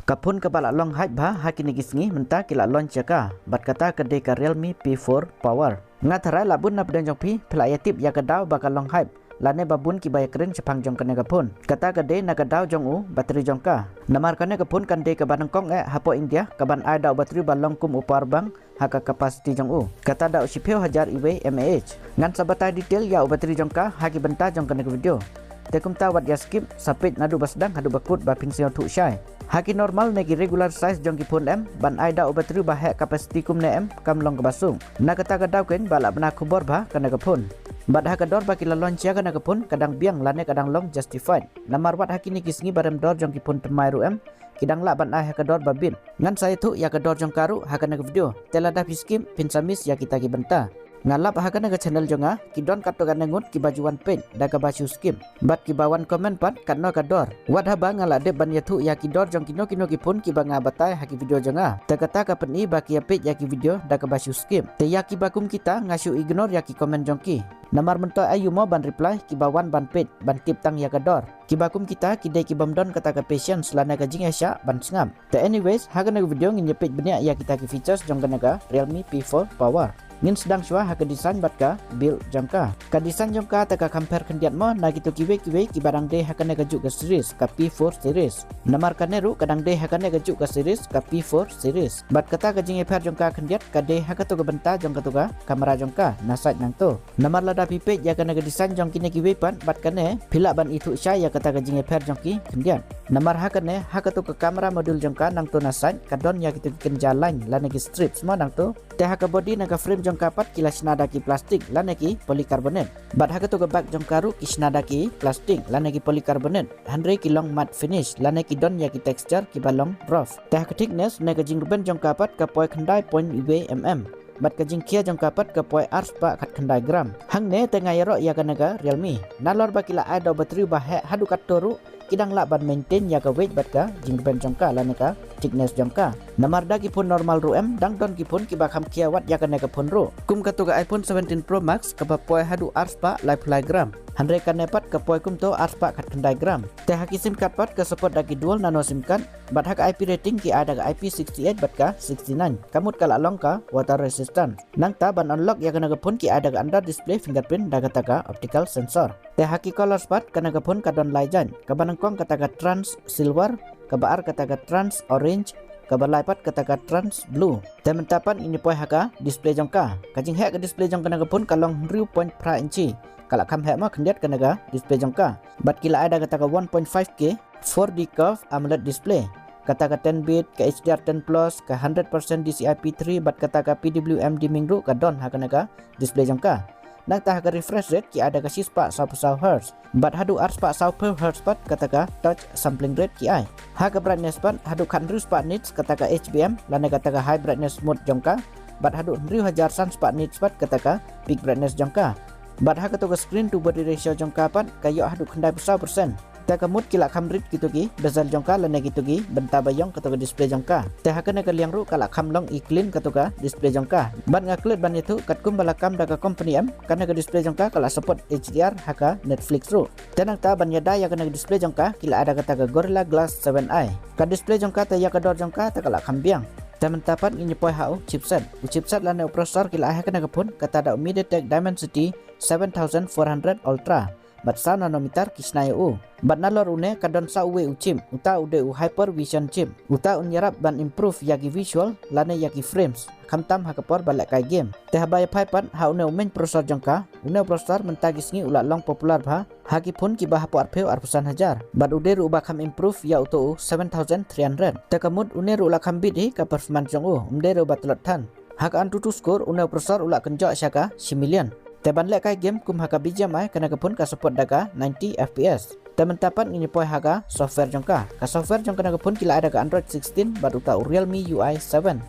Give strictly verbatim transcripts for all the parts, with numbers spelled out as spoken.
Ka phone kaba la long hype bha ha kine ki sngi mynta ki la launch ïa ka, bad kata ka dei ka Realme P four Power. Nga tharai la bun na pdeng jong phi phi la ïa tip ïa ka daw ba ka long hype, lane ba bun kiba ïa kren shaphang jong kane ka phone. Kata ka dei na ka daw jong u battery jong ka. Namar kane ka phone kan dei kaba nyngkong eh hapoh India kaban ai da u battery ba long kum u power bank ha ka capacity jong u. Kata da u shiphew hajar iwei mAh. Ngan sa batai detail ïa u battery jong ka ha ki bynta jong kane ka video. Te kumta wat ïa skip, sa peit naduh ba sdang haduh ba kut ba phin sngewthuh shai. Ha ki normal ne ki regular size jong ki phone em, ban ai da u battery ba heh capacity kumne em, kam long kaba suk. Na kata ka daw keiñ ba la bna khubor bha kane ka phone. Bad ha ka dor ba ki la launch ïa kane ka phone ka dang biang lane ka dang long justified. Namar wat ha kine ki sngi ba rem dor jong ki phone thymmai ruh em, ki dang lah ban ai ha ka dor ba bit. Ngan sa ïathuh ïa ka dor jong ka ruh ha kane ka video. Te lada phi skip phin sa miss ïa kita ki bynta. Nga lap ha kane ka channel jong nga ki don katto katne ngut kiba ju wan peit da kaba shu skip, bad kiba wan comment pat katno ka dor. Wat haba nga la dep ban ïathuh ïa ki dor jong kino kino ki phone kiba nga batai ha ki video jong nga, te kata ka pyni ba ki ïa peit ïa ki video da kaba shu skip. Te ïa kiba kum kita nga shu ignore ïa ki comment jong ki. Namar mynta aïu mo ban reply kiba wan ban peit ban tip tang ïa ka dor. Kiba kum kita ki dei kibym don kata ka patience lane ka jingïaishah ban sngap. Te anyways, ha kane ka video ngin ïa peit bniah ïa kita ki features jong kane ka Realme P four Power. Ngin sdang shuwa ha ka design bad ka build jong ka. Ka design jong ka te ka kham pher khyndiat mo na kito kiwei kiwei kiba dang dei ha kane ka juh ka series, ka P four series. Namar kane ruh ka dang dei ha kane ka juh ka series, ka P four series. Bad kata ka jingïapher jong ka khyndiat ka dei ha kato ka bynta jong kato ka camera jong ka na side nangto. Namar lada phi peit ïa kane ka design jong kine kiwei pat bad kane, phi lah ban ithuh shai ïa kata ka jingïapher jong ki khyndiat. Namar ha kane, ha kato ka camera module jong ka nangto na side ka don ïa kito ki kynja line lane ki strips mo nangto. Te ha ka body na ka frame jong ka pat ki la shna da ki plastic lane ki polycarbonate. Bad ha kato ka back jong ka ruh ki shna da ki plastic lane ki polycarbonate. Hynrei ki long matte finish lane ki don ïa ki texture kiba long rough. Te ha ka thickness ne ka jingrben jong ka pat ka poi khyndai point wei mm. Bad ka jingkhia jong ka pat ka poi arspah khatkhyndai gram. Hangne te nga ïaroh ïa kane ka Realme. Nalor ba ki la ai da u battery ba heh haduh katto ruh, ki dang lah ban maintain ïa ka weight bad ka jingrben jong ka lane ka thickness jong ka. Namar da ki phone normal ruh em, dang don ki phone kiba kham khia wat ïa kane ka phone ruh. Kum kato ka iPhone seventeen Pro Max kaba poi haduh arspah laiphew lai gram. Hynrei kane pat ka poi kumto arspah khatkhyndai gram. Te ha ki sim card pat ka support da ki dual nano sim card. Bad ha ka I P rating ki ai da ka I P sixty-eight bad ka sixty-nine. Ka mut ka la long ka water resistant. Nangta ban unlock ïa kane ka phone ki ai da ka under display fingerprint da kata ka optical sensor. Te ha ki colors pat kane ka phone ka don lai jait. Kaba nyngkong kata ka trans silver, kaba ar kata ka trans orange, kaba lai pat kata ka trans blue. Te mynta pat ngin ïa poi ha ka display jong ka. Ka jingheh ka display jong kane ka phone ka long hynriew point phra inchi. Ka la kham heh mo khyndiat kane ka display jong ka. Bad ki la ai da kata ka one point five K four D curve AMOLED display. Kata ka ten bit, ka H D R ten plus, ka hundred percent D C I P three bad kata ka P W M dimming ruh ka don ha kane ka display jong ka. Nangta ha ka refresh rate ki ai da ka shispah sawphew saw hertz. Bad haduh arspah sawphew hertz pat kata ka touch sampling rate ki ai. Ha ka brightness pat haduh khathynriew spah nits kata ka H B M lane kata ka high brightness mode jong ka. Bad haduh hynriew hajar san spah nits pat kata ka peak brightness jong ka. Bad ha kato ka screen to body ratio jong ka pat ka ïoh haduh khyndai phew saw percent. Te ka mut ki la kham rit kito ki bezel jong ka lane kito ki bynta ba ïong kato ka display jong ka. Te ha kane ka liang ruh ka la kham long i clean kato ka display jong ka. Bad nga klet ban ïathuh katkum ba la kam da ka company em, kane ka display jong ka ka la support H D R ha ka Netflix ruh. Te nangta ban ïada ïa kane ka display jong ka ki la ai da kata ka Gorilla Glass seven i. Ka display jong ka te ïa ka dor jong ka te ka la kham biang. Te mynta pat ngin ïa poi ha u chipset. U chipset lane u processor ki la ai ha kane ka phone kata da u MediaTek Dimensity seven thousand four hundred Ultra. Bad saw nanometer ki shna ïa u. Bad nalor une ka don sa uwei u chip, uta u dei u Hypervision chip. Uta un ïarap ban improve ïa ki visual lane ïa ki frames, khamtam ha ka por ba lehkai game. Te haba ïa phai pat ha une u main processor jong ka, une u processor mynta ki sngi u la long popular bha ha ki phone kiba hapoh arphew arphew san hajar. Bad u dei ruh uba kham improve ïa uto u seven thousand three hundred. Te ka mut une ruh u la kham beat hi ka performance jong u, um dei ruh uba tlot than. Ha ka AnTuTu score une u processor u la kynjoh sha ka shi million. Te ban lehkai game kum ha ka B G M I kane ka phone ka support da ka ninety F P S. Te mynta pat ngin ïa poi ha ka software jong ka. Ka software jong kane ka phone ki la ai da ka Android sixteen bad uta u Realme U I seven.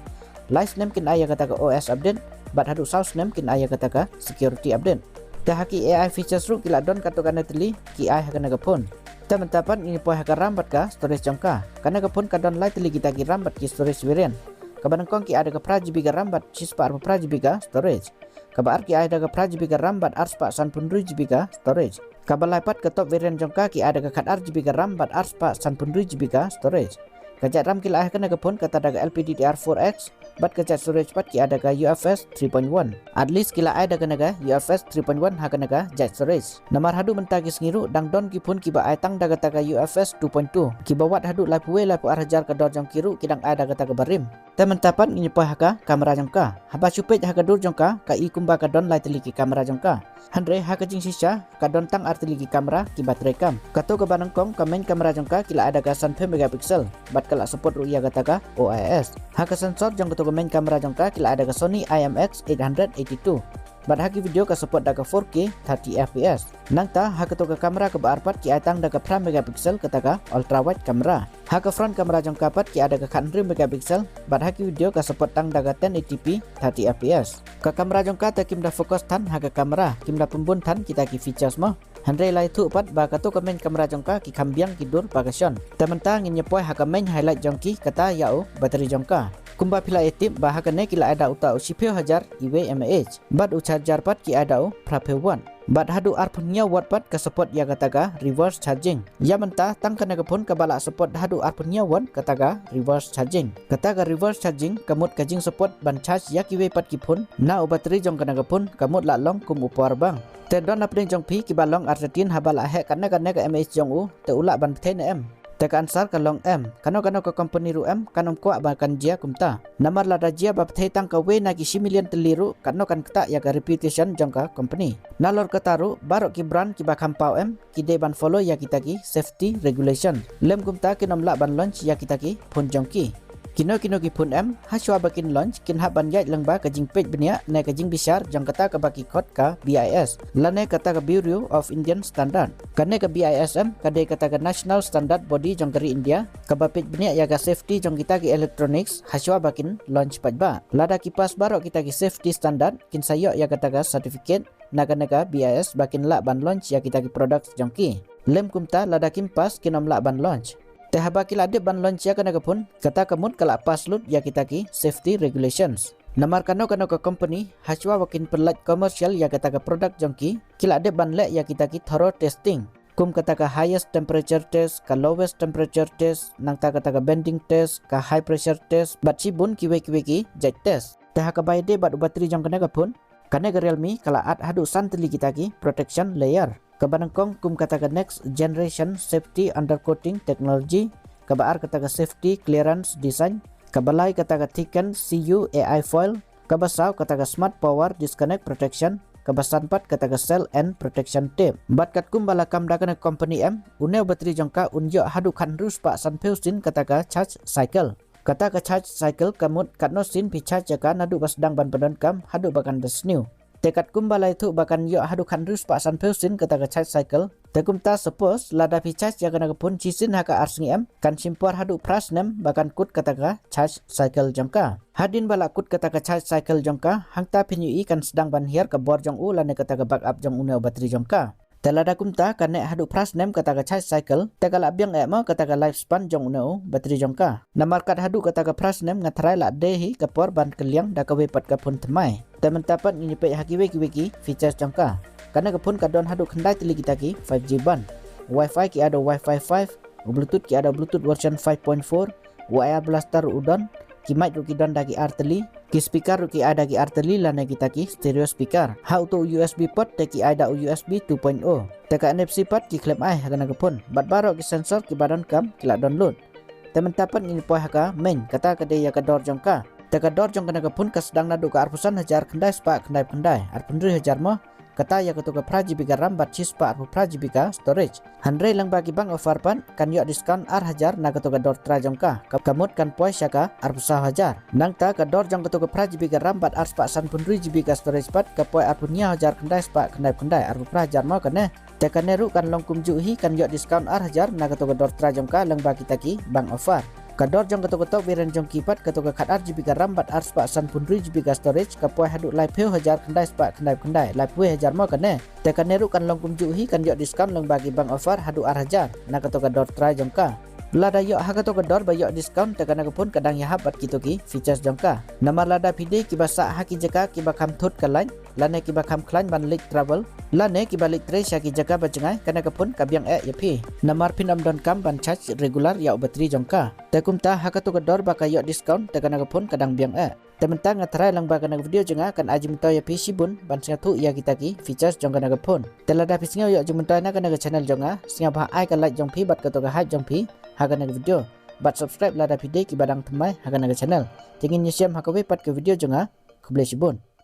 Lai snem kin ai ïa kata ka O S update bad haduh saw snem kin ai ïa kata ka security update. Te ha ki A I features ruh ki la don katto katne tylli ki ai ha kane ka phone. Te mynta pat ngin ïa poi ha ka RAM bad ka storage jong ka. Kane ka phone ka don lai tylli kita ki RAM bad ki storage variant. Kaba nyngkong ki ai da ka phra G B ka RAM bad shispah arphew phra G B ka storage. Kaba ar ki ai da ka phra G B ka RAM bad arspah sanphew hynriew G B ka storage. Kaba lai pat ka top variant jong ka ki ai da ka khatar G B ka RAM bad arspah sanphew hynriew G B ka storage. Ka jait RAM ki la ai ha kane ka phone kata da ka L P D D R four X, bad ka jait storage pat ki ai da ka U F S three point one. At least ki la ai da kane ka U F S three point one ha kane ka jait storage. Namar haduh mynta ki sngi ruh dang don ki phone kiba ai tang da kata ka U F S two point two. Kiba wad haduh laiphew wei laiphew ar hajar ka dor jong ki ruh ki dang ai da kata ka barim. Te mynta pat ngin ïa poi ha ka kamera jong ka. Haba shu peit ha ka dur jong ka, ka i kumba ka don lai tylli ki kamera jong ka. Hynrei ha ka jingshisha, ka don tang ar tylli ki kamera kiba trei kam. Kato kaba nyngkong, ka main kamera jong ka ki la ai da ka sanphew megapixel, bad ka la support ruh ïa kata ka O I S. Ha ka sensor jong kato ka main kamera jong ka ki la ai da ka Sony I M X eight hundred eighty-two. Bad ha ki video ka support da ka four K thirty F P S. Nangta ha kato ka kamera kaba ar pat ki ai tang da ka phra megapixel kata ka ultra wide kamera. Ha ka front kamera jong ka pat ki ai da ka khathynriew megapixel, bad ha ki video ka support tang da ka ten eighty P thirty F P S. Ka kamera jong ka te kim da focus than ha ka kamera, kim da pynbun than kita ki features mo. Hynrei la ïathuh pat ba kato ka main kamera jong ka ki kham biang ki dur ba ka shon. Te mynta ngin ïa poi ha ka main highlight jong ki, kata ïa u battery jong ka. Kumba phi la ïa tip ba ha kane ki la ai da uta u shiphew hajar iwei mAh. Bad u charger pat ki ai da u phraphew watt. Bad haduh arphew hynñiew watt pat ka support ïa kata ka reverse charging. Ïa mynta tang kane ka phone kaba la support haduh arphew hynñiew watt kata ka reverse charging. Kata ka reverse charging ka mut ka jingsupport ban charge ïa kiwei pat ki phone na u battery jong kane ka phone, ka mut la long kum u power bank. Te don napdeng jong phi kiba long artatien haba la heh katne katne ka mAh jong u, te u lah ban bthei ne em? Te ka answer ka long em. Kano kano ka company ruh em kan ym kwah ba kan jia kumta. Namar lada jia ba bthei tang kawei na ki shi million tylli ruh, kano kan ktah ïa ka reputation jong ka company. Nalor kata ruh, baroh ki brand kiba kham paw em, ki dei ban follow ïa kita ki safety regulation. Lym kumta kin ym lah ban launch ïa kita ki phone jong ki. Kino kino ki phone em, hashwa ba kin launch, kin hap ban ïaid lyngba ka jingpeit bniah ne ka jingbishar jong kata kaba ki khot ka B I S, lane kata ka Bureau of Indian Standard. Kane ka B I S em, ka dei kata ka national standard body jong ka ri India, kaba peit bniah ïa ka safety jong kita ki electronics, hashwa ba kin launch paidbah. Lada ki pass baroh kita ki safety standard, kin sa ïoh ïa kata ka certificate na kane ka B I S ba kin lah ban launch ïa kita ki products jong ki. Lym kumta lada kim pass kin ym lah ban launch. Te haba ki la dep ban launch ïa kane ka phone, kata ka mut ka la pass lut ïa kita ki safety regulations. Namar kano kano ka company, hashwa ba kin pynlait commercial ïa kata ka product jong ki, ki la dep ban leh ïa kita ki thorough testing. Kum kata ka highest temperature test, ka lowest temperature test, nangta kata ka bending test, ka high pressure test, bad shibun kiwei kiwei ki jait test. Te ha kaba ïadei bad u battery jong kane ka phone, kane ka Realme ka la add haduh san tylli kita ki protection layer. Kaba nyngkong kum kata ka next generation safety undercoating technology, kaba ar kata ka safety clearance design, kaba lai kata ka thickened C U A I foil, kaba saw kata ka smart power disconnect protection, kaba san pat kata ka cell end protection tape. Bad katkum ba la kam da kane ka company em, une u battery jong ka un ïoh haduh khathynriew spah sanphew sien kata ka charge cycle. Kata ka charge cycle ka mut katno sien phi charge ïa ka naduh ba sdang ban pyndonkam haduh ba kan da sniew. Te katkum ba la ïathuh ba kan ïoh haduh khathynriew spah sanphew sien kata ka charge cycle. Te kumta suppose lada phi charge ïa kane ka phone shisien ha ka ar sngi em, kan shim por haduh phra snem ba kan kut kata ka charge cycle jong ka. Hadien ba la kut kata ka charge cycle jong ka, hangta phin ïohi kan sdang ban hiar ka bor jong u lane kata ka backup jong une u battery jong ka. Te lada kumta ka neh haduh phra snem kata ka charge cycle, te ka la biang eh mo kata ka lifespan jong une u battery jong ka. Namar kat haduh kata ka phra snem nga tharai la dei hi ka por ban kylliang da kawei pat ka phone thymmai. Te mynta pat ngin ïa peit ha kiwei kiwei ki features jong ka. Kane ka phone ka don haduh khyndai tylli kita ki five G band. Wi-Fi ki ai da Wi-Fi five, u Bluetooth ki ai da Bluetooth version five point four, u A R blaster u don, ki mic ruh ki don da ki ar tylli, ki speaker ruh ki ai da ki ar tylli lane kita ki stereo speaker. Ha uto u U S B port te ki ai da u U S B two point oh. Te ka N F C pat ki khlem ai ha kane ka phone. Bad baroh ki sensor kiba donkam ki la don lut. Te mynta pat ngin poi ha ka main, kata ka dei ïa ka dor jong ka. Te ka dor jong kane ka phone ka sdang naduh ka arphew san hajar khyndai spah khyndai phew khyndai, arphew hynriew hajar mo. Kata ïa kato ka phra G B ka RAM bad shispah arphew phra G B ka storage. Hynrei lyngba ki bank offer pat kan ïoh discount ar hajar na kato ka dor trai jong ka. Ka, ka mut kan poi sha ka arphew saw hajar. Nangta ka dor jong kato ka phra G B ka RAM bad arspah sanphew hynriew G B ka storage pat ka poi arphew hynñiew hajar khyndai spah khyndai phew khyndai, arphew phra hajar mo kane. Te kane ruh kan long kumjuh hi, kan ïoh discount ar hajar na kato ka dor trai jong ka lyngba kita ki bank offer. Ka dor jong kato ka top variant jong ki pat, kato ka khat ar G B ka RAM bad arspah sanphew hynriew G B ka storage, ka poi haduh laiphew hajar khyndai spah khyndai phew khyndai, laiphew hajar mo kane. Te kane ruh kan long kumjuh hi, kan ïoh discount lyngba ki bank offer haduh ar hajar na kato ka dor trai jong ka. Lada ïoh ha kato ka dor ba ïoh discount, te kane ka phone ka dang ïahap bad kito ki features jong ka. Namar lada phi dei kiba sah ha ki jaka kiba kham thut ka light, lane kiba kham khlaiñ ban leit travel, lane kiba leit trei sha ki jaka ba jngai, kane ka phone ka biang eh ïa phi. Namar phin ym donkam ban charge regular ïa u battery jong ka. Te kumta ha kato ka dor ba ka ïoh discount, te kane ka phone ka dang biang eh. Te mynta nga tharai lang ba kane ka video jong nga kan ai jingmyntoi ïa phi shibun ban sngewthuh ïa kita ki features jong kane ka phone. Te lada phi sngew ïoh jingmyntoi na kane ka channel jong nga, sngewbha ai ka like jong phi bad kato ka hype jong phi ha kane ka video. Bad subscribe lada phi dei kiba dang thymmai ha kane ka channel. Te ngin ïashem ha kawei pat ka video jong nga. Khublei shibun.